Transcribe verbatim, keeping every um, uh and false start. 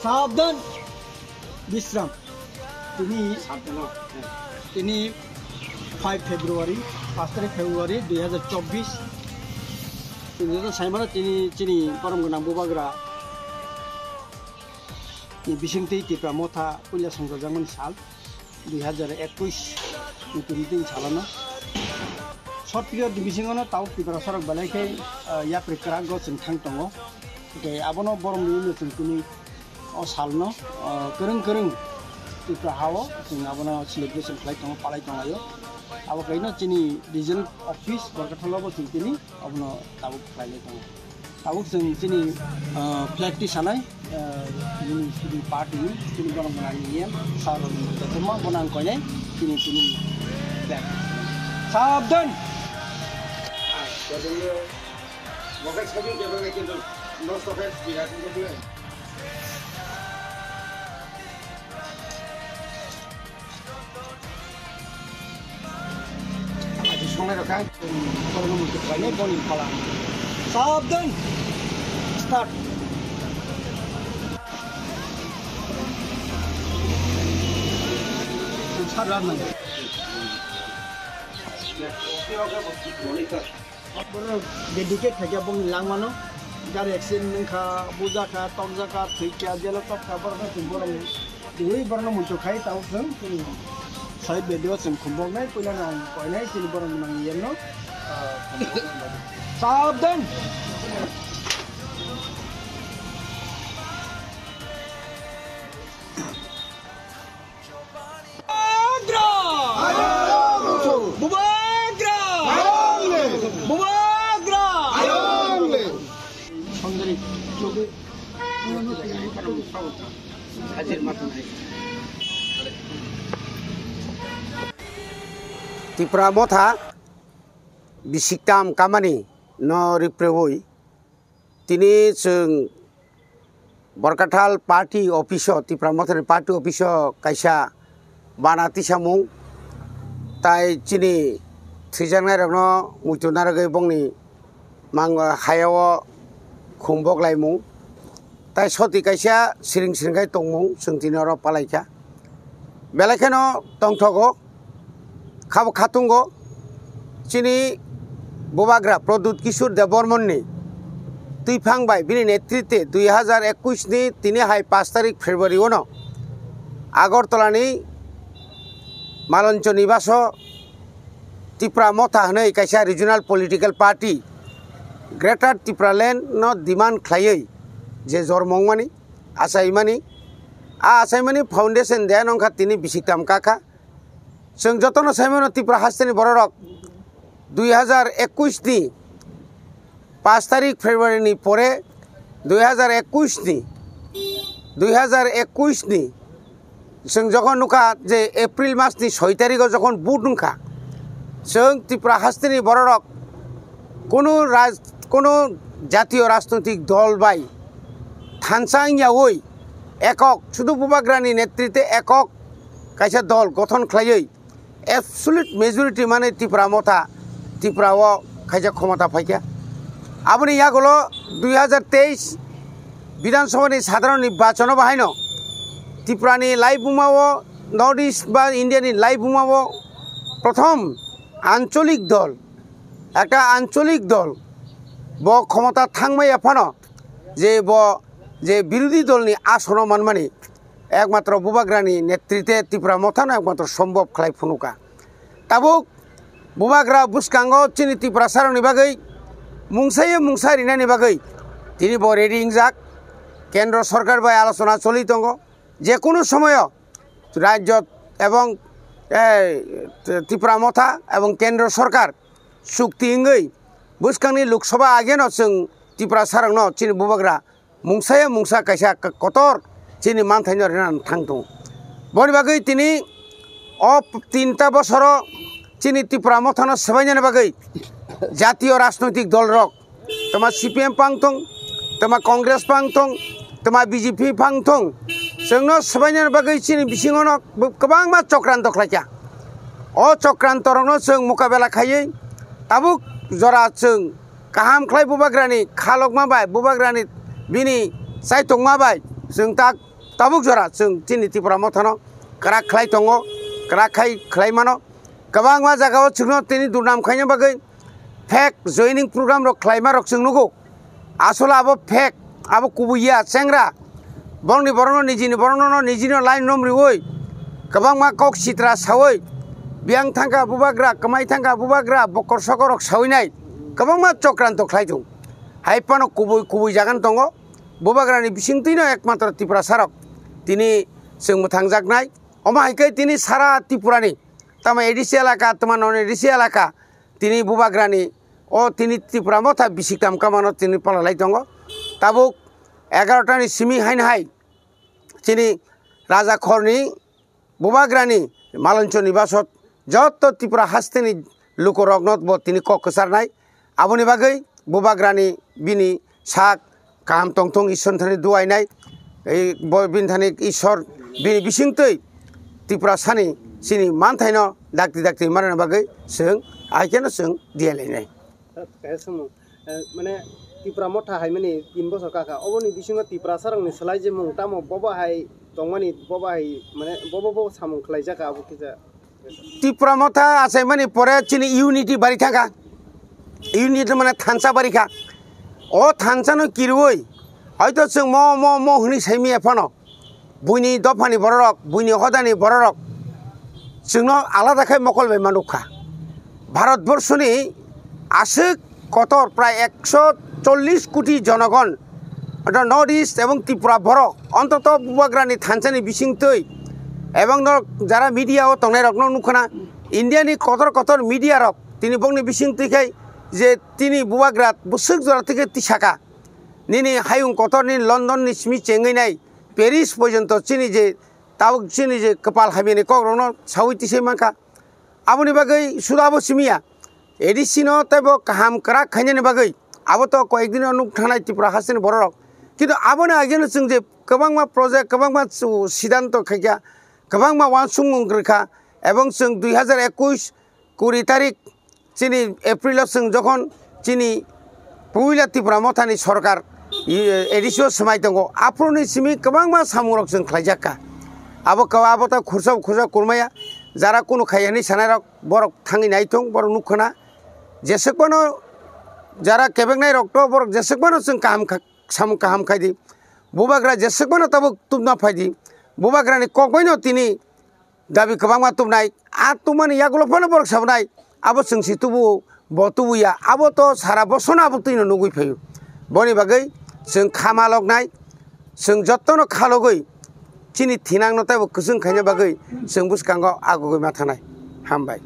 Sabdan! Bisram. Tini, tini five February, paanch tarik February dui hazar chobbish. Tini joto saimano tini chini borom gwnang bubagra ni bisingtwi Tipra Motha puila songchajakmani sal dui hazar ekush ni tini tini salano. Short period ni bisingono tabuk Tiprasarok belai khe, ah, yapri kwrak go chwng thang tongo. Tei abono borom rwino chwng tini o salno, ah, kwrwng kwrwng Tripura hao chwng abono celebration khlai tongo, palai tonglaio. Abo kaino chini regional office Borkathalo bo chwng tini abono tabuk khlailai tongo. Tabuk chwng chini, ah, flag tisanai, ah, chini, chini party ni, chini borok gwnang ni E M sir rok ni jotono bono ang koinai chini, chini flag. Sabdan! Aji songnai rok kha, kormo muitu khlainai boni phala. Sabdan! Start! Sabdan! Borok dedicate khaikha bongni langmano, gari accident wngkha, bujakha, tokjakha, thwikha, jelo tokha, borok no chwng borok twiwi borok no muitu khai tabuk chwng chini side video chwng khumboknai, puila no ang koinai chini borok no nang yeno, ah, khumboknai. Sabdan! Bubagra! Bubagra! Bubagra! Tipra Motha bisiktam kamani no ripreui tini chwng Borkathal party office o, Tipra Mothani party office o kaisa bana tisamung, tai chini thwijaknairokno muitu narwgwi bongni mang-, hayao khumbok laimung, tai soti kaisa siring siring khai tongmung chwng tini oro palaikha. Belai kheno tongthogo, khabo khatungo chini bubagra Pradyut Kishore Debbarmani twiphang bai bini netritwe dui hazar ekush ni tini hai paanch tarik February ono Agartala ni Maloncho Nibaso Tipra Motha hwnwi kaisa regional political party Greater Tipraland no demand khlaiwi je jormo wngmani, achaimani, a achaimani foundation day wngkha tini bisiktam kakha. Chwng jotono saimano Tripura hasteni bororok dui hazar ekush ni paanch tarik February ni pore dui hazar ekush ni, dui hazar ekush ni chwng jokhon nukha je April mas ni soi tarikh o jokhon vote wngkha, chwng Tripura hasteni bororok kunu raj-, kunu jatiyo rajnoitik dol bai thansa wngyaui ekok, sudu bubagrani netritwe ekok kaisa dol gothon khlaiwi absolute majority mane Tipra Motha Tripura o khaijak khomota phaikha. Aboni yagulo dui hazar teis Bidhan Sabha ni sadharon nirbachon o bahaino Tripura ni laibuma o, North East ba India ni laibuma o prothom ancholik dol, ekta ancholik dol bo khomota thangmaya phano je bo je birodhi dol ni asono manmani ekmatro bubagrani netritwe Tipra Mothano ekmatro sombhob khlai phunuka. Tabuk bubagra bwskango chini Tiprasarokni bagwi mungsa ye mungsa rinani bagwi tini bo ready wngjak. Kendro sorkar bai alochona choli tongo. Jekunu somoyo rajyo ebong, eh, Tipra Motha ebong kendro sorkar chukti wngwi bwskangni Lok Sabha ageno chwng Tiprasarokno chini bubagra mungsa ya mungsa kaisa k-, kotor chini manthaino rina thang tongo. Boni bagwi tini o p-, tinta bosoro chini Tipra Mothano swbainani bagwi jatiyo rajnoitik dolrok, tama C P M pang thung, tama Congress pang thung, tama B J P pang thung, chwngno swbainani bagwi chini bisingono kwbangma chokranto khlaikha. O chokrantorokno chwng mokabela khaiwi tabuk jora chwng kaham khlai bubagrani khalokma bai, bubagrani bini chaitokma bai chwng tak tabuk jora chwng chini Tipra Mothano kwrak khlai tongo, kwrak khai khlai mano. Kwbangma jagao chwngno tini durnam khaina bagwi fake joining program rok khlaima rok chwng nugo. Asole abo fake, abo kubui ya, chengra. Borokni borokno nijini borokno nijino line nom riwi, kwbangma kok sitra sawi, biyang thangkha bubagra, kwmai thangkha bubagra, bokor sokor rok sawi nai, kwbangma chokranto khlai thung. Hai phano kubui kubui jagan tongo, bubagrani bisingtwino ekmatro Tiprasa rok tini chwng mwthangjaknai. Omo hai khe tini sara Tripurani, tamo A D C elaka, tamo non A D C elaka, tini bubagrani, o tini Tipra Motha bisik tam kamano tini pala lai tongo. Tabuk egarota ni simi haino hai chini Raja Khorni bubagrani Malanchoni basot joto Tripura hasteni lukorokno bo tini kok kwcharnai. Aboni bagwi bubagrani bini sak kaham tongthung, Ishwar thani duainai. Ei bo bini thani Ishwar bini bisingtwi Tiprasani chini manthaino dakti dakti manna bagwi chwng, hai kheno chwng diya lainai. Kaisa samung, eh, mane Tipra Motha hai mani tin bochor kaka, oboni bisingo Tiprasa rokni swlai je mung tamo bobo hai tongmani, bobo hai mane bobo bo samung khlaijak abo kisa. Tipra Motha achaimani pore chini unity bari thangkha. Unity mane thansa bari kha. O thansa no kirui hoito chwng mo, mo, mo hwnwi saimaya phano, buini dophani bororok, buini hodani bororok chwngno alada khai mokol bai manukha. Bharat borshoni aswk kotor prai ekso chollish koti jonogon, ota North East ebong Tripura borok, ontoto bubagrani thansani bisingtwi, ebong norok jara media o tongnai rokno nukhana, India ni kotor kotor media rok tini bokni bisingtwi khai je tini bubagra bwswk jora twi khe tisaka, nini hayung kotor, nini London ni simi chengwi nai, Paris porjonto chini je tabuk chini je kwpal hamyani kok rokno sawi tisai mankha. Aboni bagwi suda abo simiya, A D C no teibo kaham kwrak khainani bagwi abo to koyek dino nuk thangnai Tripura hasteni bororok. Kintu aboni ageno chwng je kwbangma project, kwbangma chu-, siddhanto khaikha, kwbangma uansukmung rwkha, ebong chwng dui hazar ekush kuri tarik chini April o chwng jokhon chini puila Tipra Mothani sorkar, i, A D C o swmai tongo, aphuruni simi kwbangma samungrok chwng khlaijakha. Abo kawa abo ta khursa khursa kurmaya, jara kunu khaiyani sanairok borok thangwi naithung, borok nukhana. Jeswk phano jara kebeknairok to borok jeswk phano chwng kaham kha-, samung kaham khaidi. Bubagra jeswk phano tabuk tubna phaidi. Bubagrani kokbaino tini dabi kwbangma tubnai. A tubmani yagulo phano borok sabnai, abo chwng si tubu, bo tubuya, abo to sara bosono abo twino nugwi phaio. Boni bagwi chwng kha maloknai, chwng jotono khalogwi chini thinangno teibo kwchwng khaina bagwi chwng bwskango agugwi ma thanai. Hambai.